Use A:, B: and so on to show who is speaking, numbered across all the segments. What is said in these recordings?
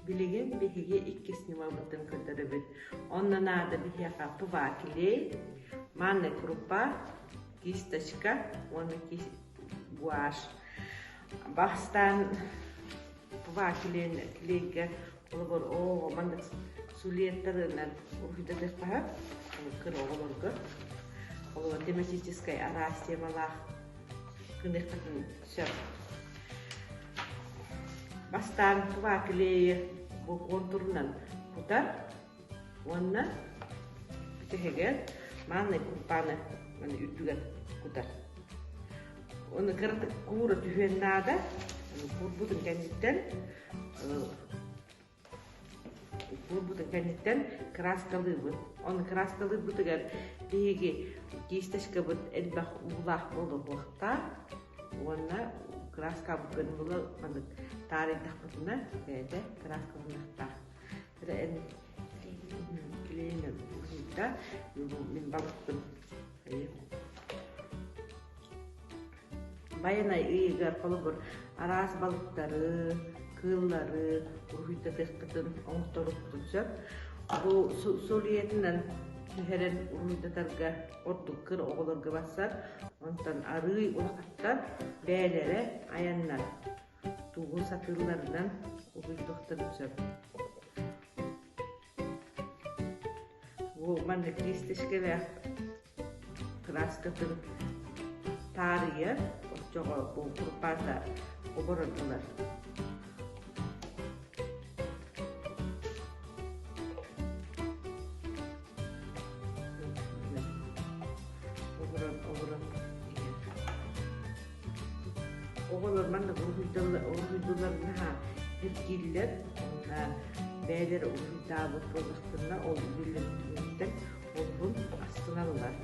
A: Билигин биһиги иккис ньымабытын көрдөрөбүт. Онно наада биһиэхэ ПВА клей, манная крупа, кисточка уонна гуашь. Бастаан ПВА клейгэ холобур оо маннык сулиеттарынан уруһуйдатыахха кыра оҕолорго холобур тематическай араас темалаах гыныаххытын сөп. Бастаан ПВА клейи бу контурунан кутар уонна бүтэһигэр мааннай куруппааны маны үрдүгэр кутар. Оны кыратык куура түһүөн наада. Куурбутун кэнниттэн куурбутун кэнниттэн кырааскалыыбыт. Ону кырааскалыырбытыгар биһиги кисточкабыт элбэх уулаах буолуохтаах уонна кырааскабытын була маннык таарыйдахпытына бэйэтэ кырааскаланыахтаах. Эн клейинэн уһуйда мин балыкпын Байанай ыйыгар холобур араас балыктары, кыыллары уруһуйдатыахпытын, оҥорторуохпутун сөп. Бу солиетынан түһэрэн уруһуйдатарга ордук кыра оҕолорго барсар. Онтон арыый улахаттар бэйэлэрэ айаннар тугу сатыылларынан уруһуйдуохтарын сөп. Бу манна киистишкэлээх кырааскатын таарыйар, оччоҕо бу курпаата оборон ылар. Оборон, оборон иһэр. Оҕолор маннык уруһуйдууллар наһаа ирдииллэр. Уонна бэйэлэрэ уруһуйдаабыт буоллахтарына, ол үлэлэрин олуһун астыналлар.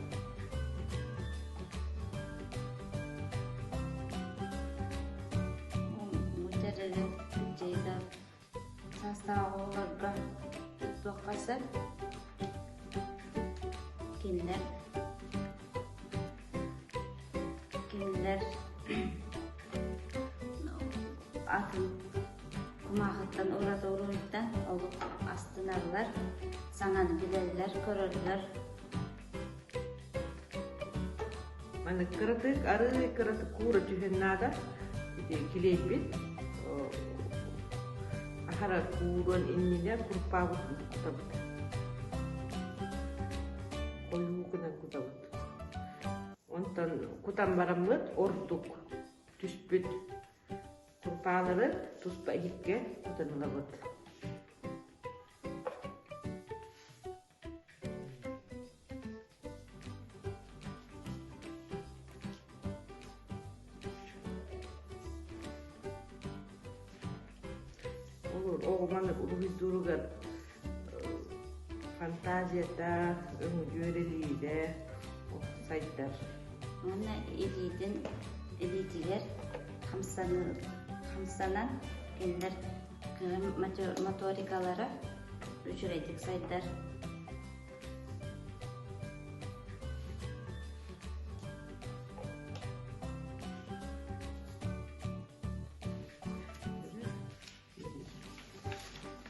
B: Мучарары дьайда саастаах оҕолорго туттуохха сөп. Кинилэр кинилэр атын кумааҕыттан ураты уруһуйтан олох астыналлар, саҥаны билэллэр, көрөллөр.
A: Маны кыратык, арыый кыратык куура түһэн наада. Ити килиэйбит аһара кууруон иннинэ куруппаабытын кутабыт. Хойуу гынан кутабыт. Онтон кутан бараммыт ордук түспүт курупаалары туспа иһиккэ кутан ылабыт. Оҕо маннык уруһуйдууругар фантазията, өҥүдүөрэлиирэ сайдар.
B: Уонна илиитин илиитигэр хамсанан кинилэр моторикалара үчүгэйдик сайдар.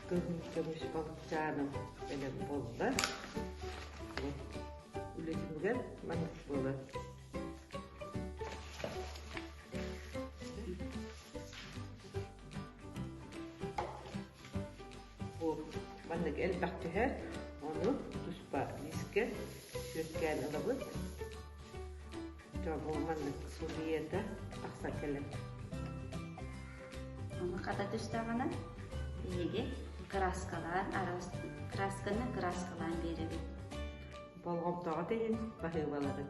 A: Кыһыл көмүс балыкчааным бэлэм буолла. Үлэтигэр маннык буолар. Бу маннык элбэх түһэр, ону туспа лиискэ сүөккээн ылабыт. Бу маннык сулуйата тахсан кэлэр.
B: Ону хата түстэҕинэ биһиги кырааскалаан араас кыраасканы кырааскалаан биэрэбит.
A: Болҕомтоҕо иһин баһыыбаларын.